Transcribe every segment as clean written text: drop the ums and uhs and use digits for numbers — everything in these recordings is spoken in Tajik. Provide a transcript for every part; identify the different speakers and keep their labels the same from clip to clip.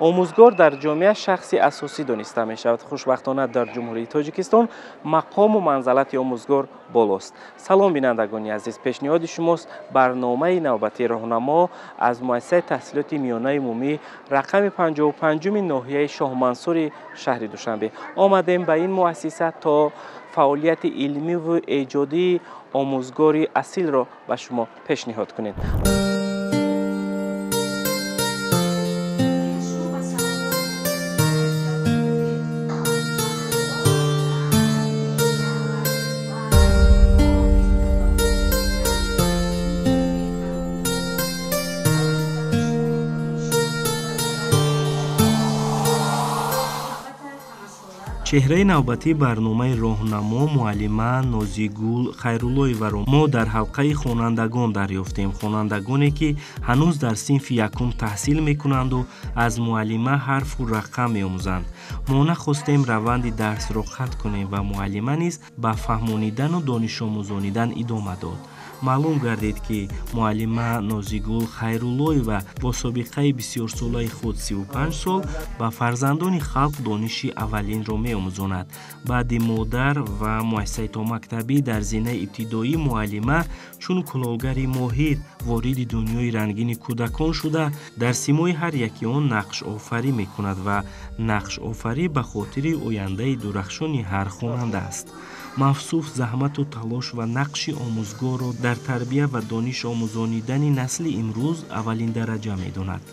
Speaker 1: Омӯзгор дар ҷомеа шахси асосӣ дониста мешавад. Хушбахтона дар Ҷумҳурии Тоҷикистон мақому манзалати омӯзгор болост. Салом, бинандагони азиз, пешниҳоди шумост барномаи навбатии роҳнамо аз муассисаи таҳсилоти миёнаи умумӣ рақами 55-уми ноҳияи Шоҳмансури шаҳри Душанбе. Омадем ба ин муассиса то фаъолияти илмиву эҷодии омӯзгори асилро ба шумо пешниҳод кунем. Чеҳраи навбатии барномаи роҳнамо муаллима Нозигул Хайруллоеваро мо дар ҳалқаи хонандагон дарёфтем. Хонандагоне, ки ҳанӯз дар синфи якум таҳсил мекунанду аз муаллима ҳарфу рақам меомӯзанд. Мо нахостем раванди дарсро қатъ кунем ва муаллима низ ба фаҳмонидану донишомӯзонидан идома дод. Маълум гардид, ки муаллима Нозигул Хайруллоева бо собиқаи бисёрсолаи худ 35 сол ба фарзандони халқ дониши аввалинро меомӯзонад. Баъди модар ва муассисаи томактабӣ дар зинаи ибтидоӣ муаллима чун кулолгари моҳир вориди дунёи рангини кӯдакон шуда, дар симои ҳар яки он нақшофарӣ мекунад ва нақшофарӣ ба хотири ояндаи дурахшони ҳар хонанда аст. Мавсуф заҳмату талош ва нақши омӯзгорро дар тарбия ва дониш омӯзонидани насли имрӯз аввалин дараҷа медонад.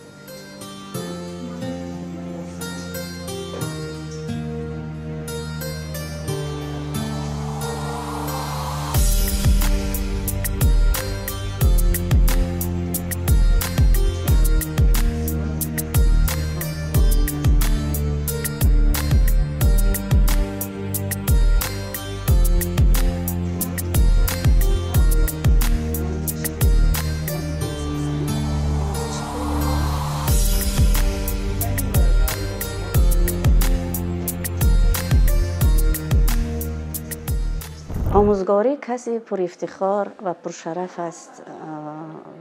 Speaker 2: Омӯзгорӣ касби пурифтихор ва пуршараф аст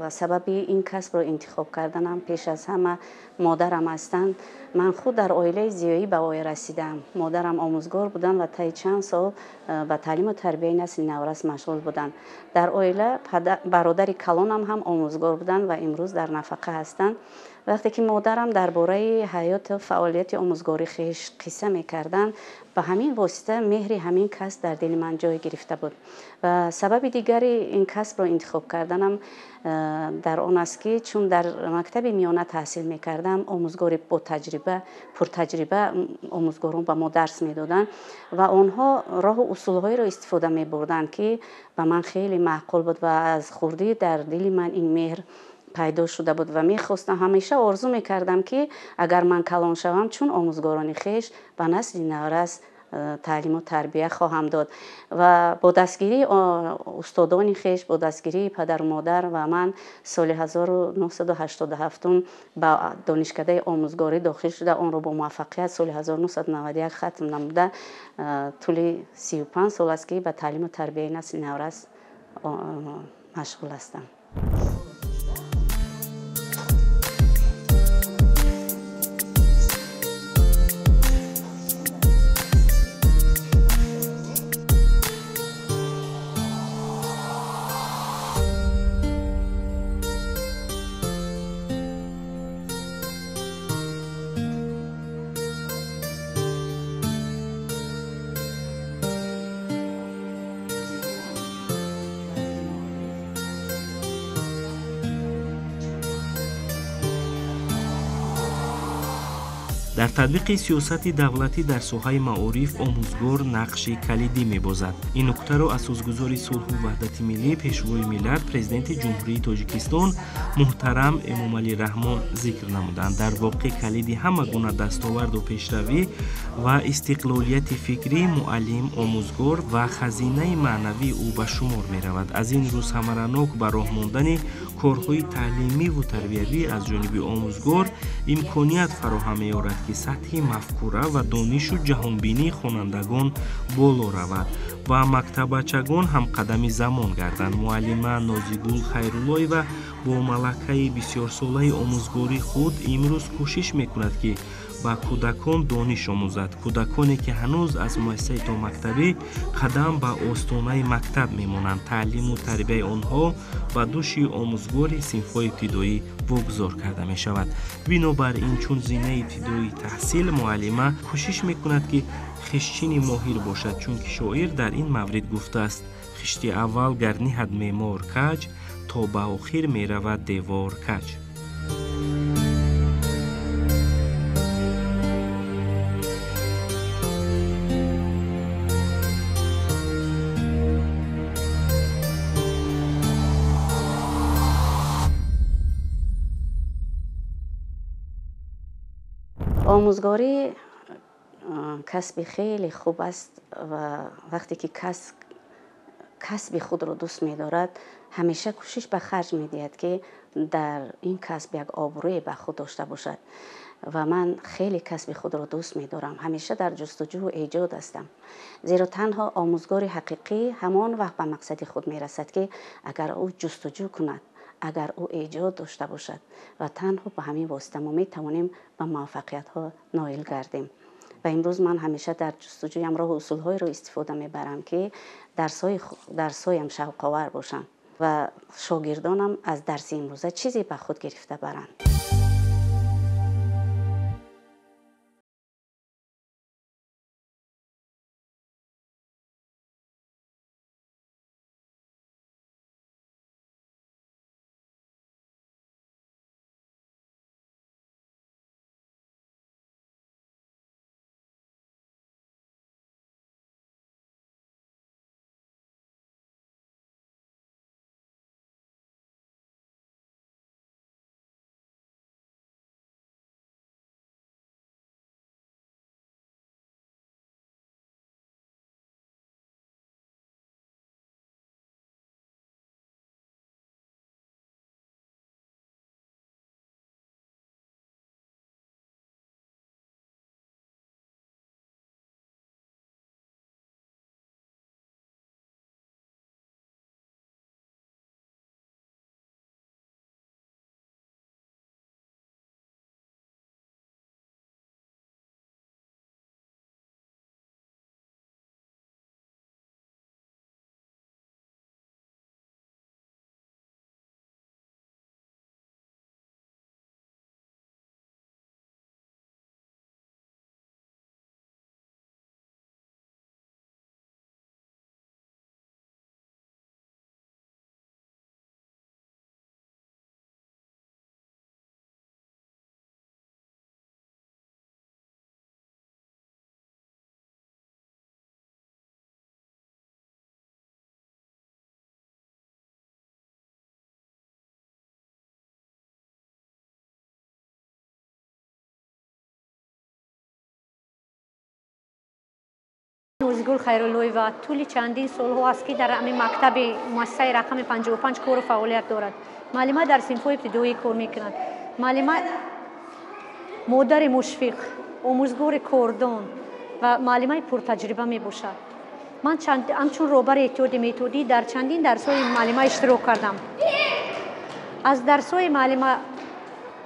Speaker 2: ва сабаби ин касбро интихоб карданам пеш аз ҳама модарам ҳастанд. Ман худ дар оилаи зиёӣ ба воя расидам. Модарам омӯзгор буданд ва таи чанд сол ба таълиму тарбияи насли наврас машғул буданд. Дар оила бародари калонам ҳам омӯзгор буданд ва имрӯз дар нафақа ҳастанд. Вақте ки модарам дар бораи ҳаёту фаъолияти омӯзгорӣ хеш қисса мекарданд, ба ҳамин восита меҳри ҳамин касб дар дили ман ҷой гирифта буд. Ва сабаби дигари ин касбро интихоб карданам дар он аст, ки чун дар мактаби миёна таҳсил мекардам, омӯзгори ботаҷриба, пуртаҷриба омӯзгорон ба мо дарс медоданд ва онҳо роҳу усулҳоеро истифода мебурданд, ки ба ман хеле маъқул буд ва аз хурдӣ дар дили ман ин меҳр пайдо шуда буд ва мехостам, ҳамеша орзу мекардам, ки агар ман калон шавам, чун омӯзгорони хеш ба насли наврас таълиму тарбия хоҳам дод. Ва бо дастгирии устодони хеш, бо дастгирии падару модар ва ман соли 1987 ба донишкадаи омӯзгорӣ дохил шуда, онро бо муваффақият соли 1991 хатм намуда, тӯли 35 сол аст, ки ба таълиму тарбияи насли наврас машғул ҳастам.
Speaker 1: Дар татбиқи сиёсати давлатӣ дар соҳаи маориф омӯзгор нақши калидӣ мебозад. Ин нуктаро асосгузори сулҳу ваҳдати миллӣ, пешвои миллат, президенти Ҷумҳурии Тоҷикистон муҳтарам Эмомалӣ Раҳмон зикр намуданд. Дар воқеъ калиди ҳама гуна дастоварду пешравӣ ва истиқлолияти фикрӣ муаллим, омӯзгор ва хазинаи маънавии ӯ ба шумор меравад. Аз ин рӯ самаранок ба роҳ мондани корҳои таълимиву тарбиявӣ аз ҷониби омӯзгор имконият фароҳам меорад, ки сатҳи мафкура ва донишу ҷаҳонбинии хонандагон боло равад ва мактабачагон ҳамқадами замон гарданд. Муаллима Нозигул Хайруллоева Бо малакаи бисёрсолаи омӯзгории худ имрӯз кӯшиш мекунад, ки ба кӯдакон дониш омӯзад. Кӯдаконе, ки ҳанӯз аз муассисаи томактабӣ қадам ба остонаи мактаб мемонанд, таълиму тарбияи онҳо ба дӯши омӯзгори синфҳои ибтидоӣ вогузор карда мешавад. Бинобар ин, чун зинаи ибтидоии таҳсил, муаллима кӯшиш мекунад, ки хиштчини моҳир бошад, чунки шоир дар ин маврид гуфтааст: хишти аввал гар ниҳад меъмор каҷ, то ба охир меравад девор каҷ.
Speaker 2: Омӯзгорӣ касби хеле хуб аст ва вақте ки кас касби худро дӯст медорад, ҳамеша кӯшиш ба харҷ медиҳад, ки дар ин касб як обрӯе ба худ дошта бошад. Ва ман хеле касби худро дӯст медорам, ҳамеша дар ҷустуҷӯ эҷод ҳастам, зеро танҳо омӯзгори ҳақиқӣ ҳамон вақт ба мақсади худ мерасад, ки агар ӯ ҷустуҷӯ кунад, агар ӯ эҷод дошта бошад, ва танҳо ба ҳамин восита мо метавонем ба муваффақиятҳо ноил гардем. Ва имрӯз ман ҳамеша дар ҷустуҷӯям роҳу усулҳоеро истифода мебарам, ки дарсҳоям шавқовар бошанд ва шогирдонам аз дарси имрӯза чизе ба худ гирифта баранд.
Speaker 3: Нозигул Хайруллоева тӯли чандин солҳо аст, ки дар ҳамин мактаби муассисаи рақами 55 кору фаъолият дорад. Муаллима дар синфҳои ибтидоӣ кор мекунад. Муаллима модари мушфиқ, омӯзгори кордон ва муаллимаи пуртаҷриба мебошад. Ман ҳамчун роҳбари иттиҳоди методӣ дар чандин дарсҳои муаллима иштирок кардам. Аз дарсҳои муаллима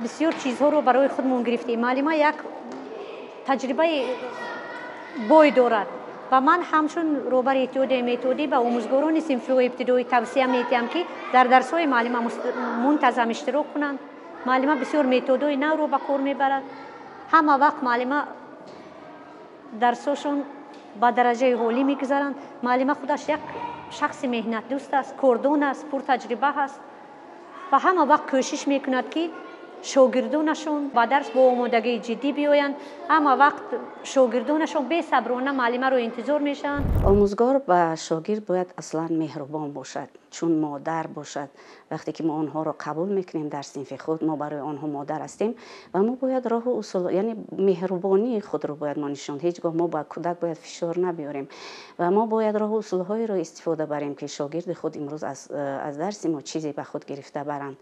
Speaker 3: бисёр чизҳоро барои худмон гирифтем. Муаллима як таҷрибаи бой дорад ва ман ҳамчун роҳбари иттиҳоди методӣ ба омӯзгорони синфҳои ибтидоӣ тавсия медиҳам, ки дар дарсҳои муаллима мунтазам иштирок кунанд. Муаллима бисёр методҳои навро ба кор мебарад. Ҳама вақт муаллима дарсҳошон ба дараҷаи олӣ мегузаранд. Муаллима худаш як шахси меҳнатдӯст аст, кордон аст, пуртаҷриба аст ва ҳама вақт кӯшиш мекунад, ки шогирдонашон ба дарс бо омодагии ҷиддӣ биёянд. Ҳама вақт шогирдонашон бесаброна муаллимаро интизор мешаванд.
Speaker 2: Омӯзгор ба шогирд бояд аслан меҳрубон бошад, чун модар бошад. Вақте ки мо онҳоро қабул мекунем дар синфи худ, мо барои онҳо модар ҳастем ва мо бояд роҳу усул, яъне меҳрубонии худро бояд мо нишон. Ҳеҷ гоҳ мо ба кӯдак бояд фишор набиёрем ва мо бояд роҳу усулҳоеро истифода барем, ки шогирди худ имрӯз аз дарси мо чизе ба худ гирифта баранд.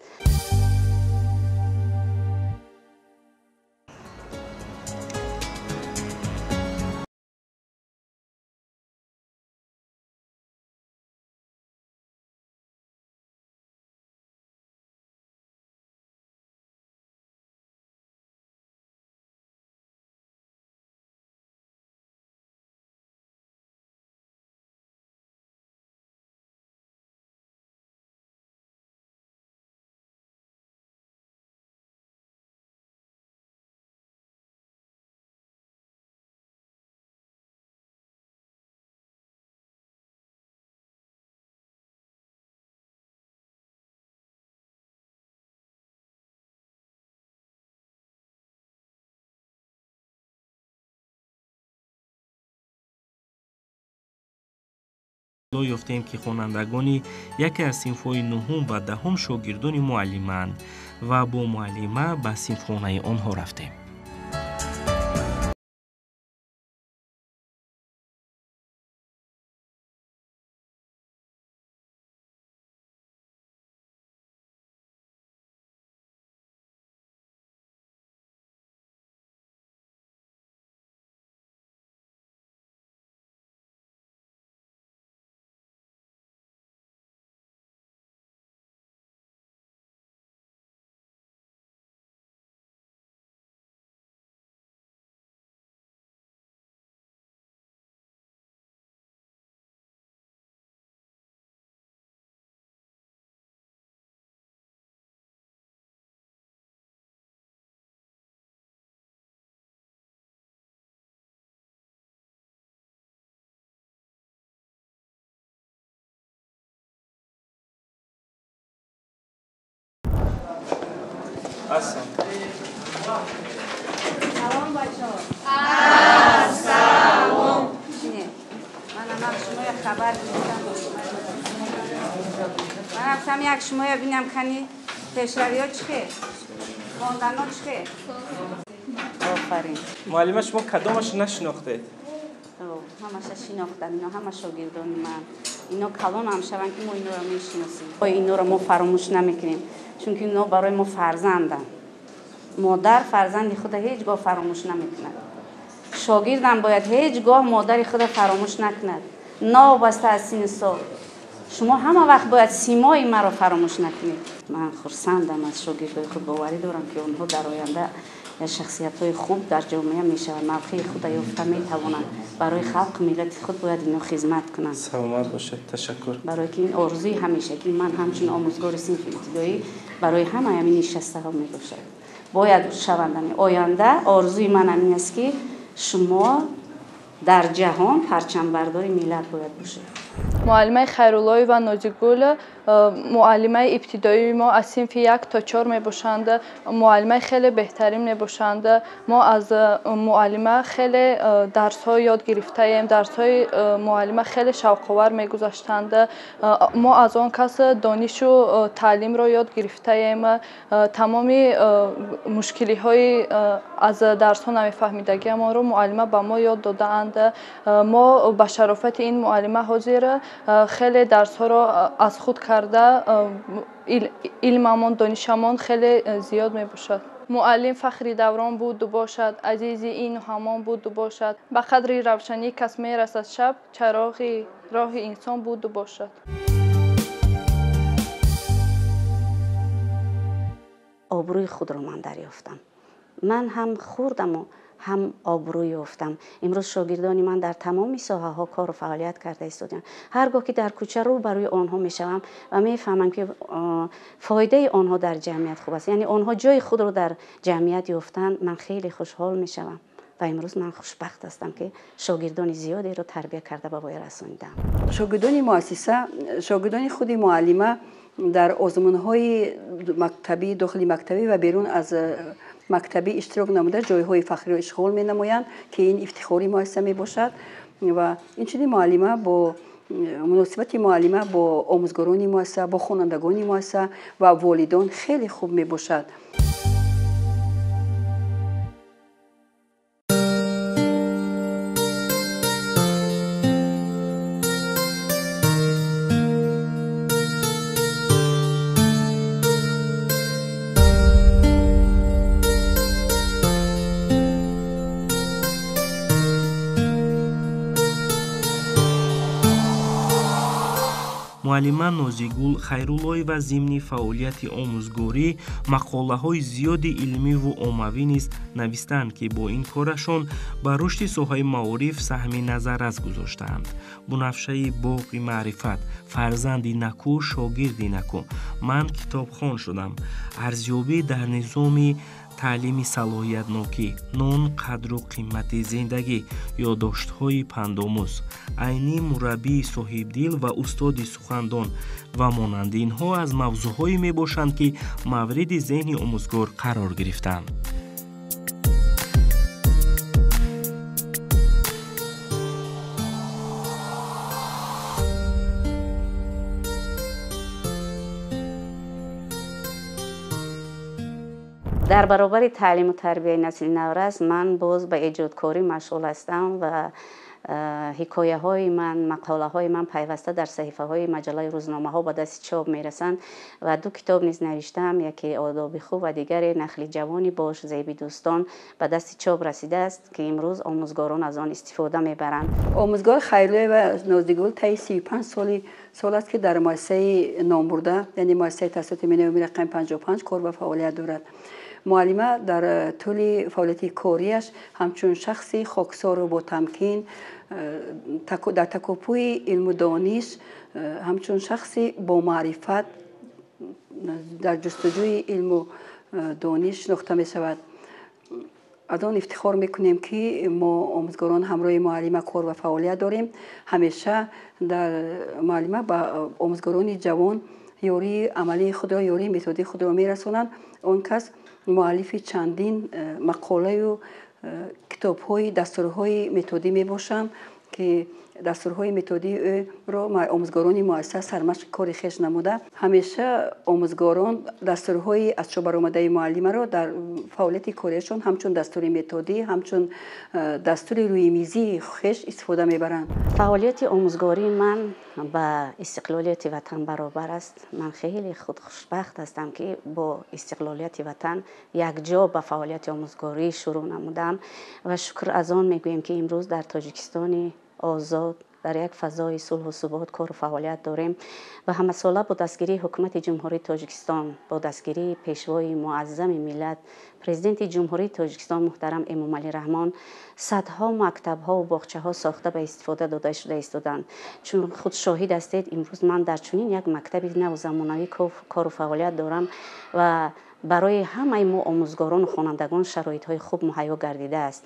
Speaker 1: Ёфтем, ки хонандагони яке аз синфҳои нуҳум ва даҳум шогирдони муаллимаанд ва бо муаллима ба синфхонаи онҳо рафтем.
Speaker 2: Салом, бачаҳо. Ассалом. Ман шумоя хабар гирифтам. Ман рафтам як шумоя бинам, кани пешравиҳо чӣ хел, хондано чӣ хел. Офарин.
Speaker 4: Муаллима, шумо кадомашо нашинохтед?
Speaker 2: Ҳамаша шинохтам. Ино ҳама шогирдони ман. Ино калонам шаванд, ки мо инора мешиносем. Инора мо фаромӯш намекунем, чунки ино барои мо фарзанданд. Модар фарзанди худа ҳеҷ гоҳ фаромӯш намекунад. Шогирдам бояд ҳеҷ гоҳ модари худа фаромӯш накунад, новобаста аз синну сол. Шумо ҳама вақт бояд симои маро фаромӯш накунед. Ман хурсандам аз шогирдои худ, боварӣ дорам, ки онҳо дар оянда шахсиятҳои хуб дар ҷомеа мешаванд, мавқеи худа ёфта метавонанд. Барои халқу миллати худ бояд ино хизмат кунанд.
Speaker 4: Саломат бошед, ташаккур.
Speaker 2: Барои ки ин орзуи ҳамешагии ман ҳамчун омӯзгори синфи ибтидоӣ барои ҳамаи ҳамин нишастаҳо мебошад. Бояд шаванд. Оянда орзуи ман ҳамин аст, ки шумо дар ҷаҳон парчамбардори миллат бояд бошед.
Speaker 5: Муаллимаи Хайруллоева Нозигул муаллимаи ибтидоии мо аз синфи 1 то 4 мебошанд. Муаллимаи хеле беҳтарин мебошанд. Мо аз муаллима хеле дарсҳо ёд гирифтаем. Дарсҳои муаллима хеле шавқовар мегузаштанд. Мо аз он кас донишу таълимро ёд гирифтаем. Тамоми мушкилиҳои аз дарсҳо намефаҳмидагиамонро муаллима ба мо ёд додаанд. Мо ба шарофати ин муаллима ҳозир хеле дарсҳоро аз худ карда, илмамон, донишамон хеле зиёд мебошад. Муаллим фахри даврон буду бошад, азизи ину ҳамон буду бошад. Ба қадри равшанӣ кас мерасад шаб, чароғи роҳи инсон буду бошад.
Speaker 2: Обрӯи худро ман дарёфтам. Ман ҳам хурдаму ҳам обрӯ ёфтам. Имрӯз шогирдони ман дар тамоми соҳаҳо кору фаъолият карда истодаанд. Ҳар гоҳ ки дар кӯча рӯ ба рӯи онҳо мешавам ва мефаҳмам, ки фоидаи онҳо дар ҷамъият хуб аст, яъне онҳо ҷои худро дар ҷамъият ёфтанд, ман хеле хушҳол мешавам. Ва имрӯз ман хушбахт ҳастам, ки шогирдони зиёдеро тарбия карда ба воя расонидам.
Speaker 6: Шогирдони муассиса, шогирдони худи муаллима дар озмунҳои мактабӣ, дохили мактабӣ ва берун аз мактабӣ иштирок намуда, ҷойҳои фахриро ишғол менамоянд, ки ин ифтихори муассиса мебошад. Ва инчунин муаллима бо муносибати муаллима бо омӯзгорони муассиса, бо хонандагони муассиса ва волидон хеле хуб мебошад.
Speaker 1: Муаллима Нозигул Хайруллоева зимни фаъолияти омӯзгорӣ мақолаҳои зиёди илмиву оммавӣ низ навистанд, ки бо ин корашон ба рушди соҳаи маориф саҳми назаррас гузоштаанд. Бунафшаи боғи маърифат, фарзанди наку, шогирди наку, ман китобхон шудам, арзёбӣ дар низоми таълими салоҳиятнокӣ, нон қадру қимати зиндагӣ, ёддоштҳои пандомӯз, айнӣ мураббии соҳибдил ва устоди сухандон ва монанди инҳо аз мавзӯъҳое мебошанд, ки мавриди зеҳни омӯзгор қарор гирифтаанд.
Speaker 2: Дар баробари таълиму тарбияи насли наврас ман боз ба эҷодкорӣ машғул ҳастам ва ҳикояҳои ман, мақолаҳои ман пайваста дар саҳифаҳои маҷаллаи рӯзномаҳо ба дасти чоп мерасанд ва ду китоб низ навиштаам, яке одоби хуб ва дигаре нахли ҷавони бош зеби дӯстон ба дасти чоп расидааст, ки имрӯз омӯзгорон аз он истифода мебаранд.
Speaker 6: Омӯзгор Хайруллоева Нозигул таи 35 сол аст, ки дар муассисаи номбурда, яъне муассисаи таҳсилоти миёнаи рақами 55 кор ва фаъолият дорад. Муаллима дар тӯли фаъолияти кориаш ҳамчун шахси хоксору ботамкин, дар такопӯи илму дониш, ҳамчун шахси бомаърифат дар ҷустуҷӯи илму дониш шинохта мешавад. Аз он ифтихор мекунем, ки мо омӯзгорон ҳамроҳи муаллима кор ва фаъолият дорем. Ҳамеша дар муаллима ба омӯзгорони ҷавон ёрии амалии худро, ёрии методии худро мерасонанд. Он кас муаллифи чандин мақолаю китобҳои дастурҳои методӣ мебошанд, ки дастурҳои методии ӯро омӯзгорони муассиса сармашқи кори хеш намуда. Ҳамеша омӯзгорон дастурҳои аз чоп баромадаи муаллимаро дар фаъолияти кориашон ҳамчун дастури методӣ, ҳамчун дастури рӯимизии хеш истифода мебаранд.
Speaker 2: Фаъолияти омӯзгории ман ба истиқлолияти ватан баробар аст. Ман хеле худ хушбахт ҳастам, ки бо истиқлолияти ватан якҷо ба фаъолияти омӯзгорӣ шурӯъ намудам ва шукр аз он мегӯем, ки имрӯз дар Тоҷикистони озод дар як фазои сулҳу субот кору фаъолият дорем ва ҳамасола бо дастгирии ҳукумати Ҷумҳурии Тоҷикистон, бо дастгирии пешвои муаззами миллат, президенти Ҷумҳурии Тоҷикистон муҳтарам Эмомалӣ Раҳмон садҳо мактабҳову боғчаҳо сохта ба истифода дода шуда истоданд. Чун худ шоҳид ҳастед, имрӯз ман дар чунин як мактаби наву замонавӣ кору фаъолият дорам ва барои ҳамаи мо омӯзгорону хонандагон шароитҳои хуб муҳайё гардидааст.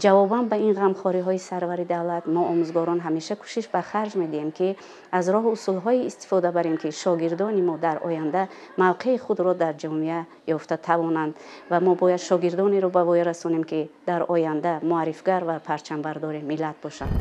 Speaker 2: Ҷавобан ба ин ғамхориҳои сарвари давлат мо омӯзгорон ҳамеша кӯшиш ба харҷ медиҳем, ки аз роҳу усулҳое истифода барем, ки шогирдони мо дар оянда мавқеи худро дар ҷомеа ёфта тавонанд ва мо бояд шогирдонеро ба воя расонем, ки дар оянда муаррифгар ва парчамбардори миллат бошанд.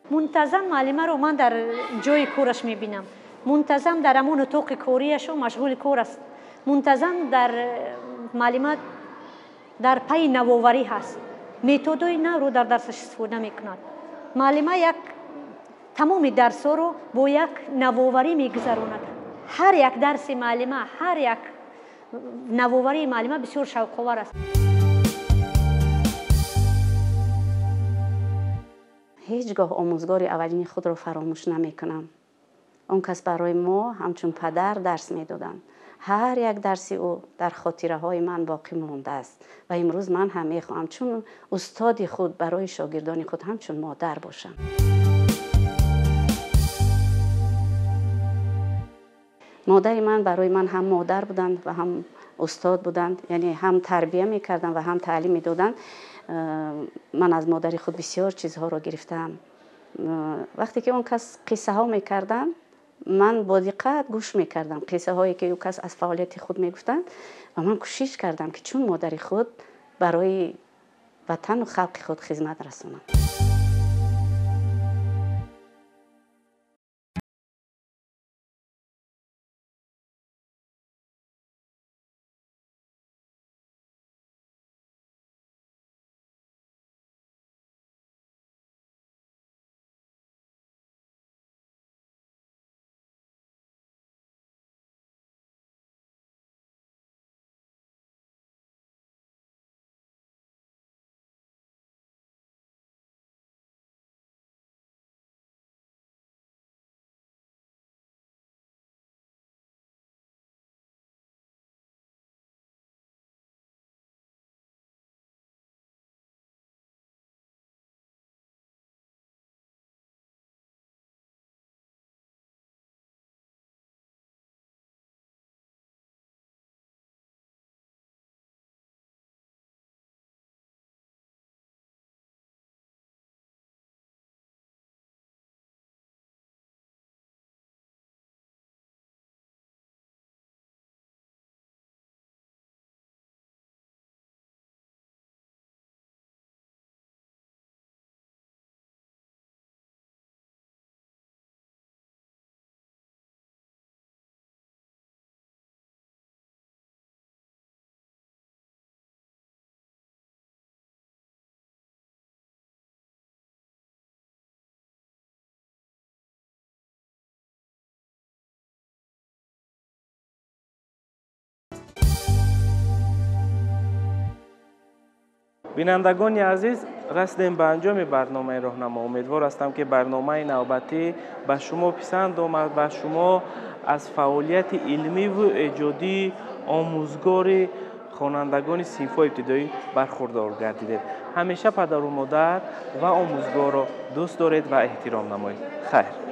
Speaker 3: Мунтазам муаллимаро ман дар ҷои кораш мебинам. Мунтазам дар ҳамон утоқи кориашо машғули кор аст. Мунтазам дар муаллима дар пайи навоварӣ ҳаст. Методҳои навро дар дарсаш истифода мекунад. Муаллима як тамоми дарсҳоро бо як навоварӣ мегузаронад. Ҳар як дарси муаллима, ҳар як навоварии муаллима бисёр шавқовар аст.
Speaker 2: Ҳеҷ гоҳ омӯзгори аввалини худро фаромӯш намекунам. Он кас барои мо ҳамчун падар дарс медоданд. Ҳар як дарси ӯ дар хотираҳои ман боқӣ мондааст ва имрӯз ман ҳам мехоҳам чун устоди худ барои шогирдони худ ҳамчун модар бошам. Модари ман барои ман ҳам модар буданд ва ҳам устод буданд, яъне ҳам тарбия мекарданд ва ҳам таълим медоданд. Ман аз модари худ бисёр чизҳоро гирифтаам. Вақте ки он кас қиссаҳо мекарданд, ман бо диққат гӯш мекардам қиссаҳое ки ӯ кас аз фаъолияти худ мегуфтанд ва ман кӯшиш кардам, ки чун модари худ барои ватану халқи худ хизмат расонам.
Speaker 4: Бинандагони азиз, расидем ба анҷоми барномаи роҳнамо. Умедвор ҳастам, ки барномаи навбатӣ ба шумо писанд омад ва шумо аз фаъолияти илмиву эҷодии омӯзгори хонандагони синфҳои ибтидоӣ бархурдор гардидед. Ҳамеша падару модар ва омӯзгорро дӯст доред ва эҳтиром намоед. Хайр.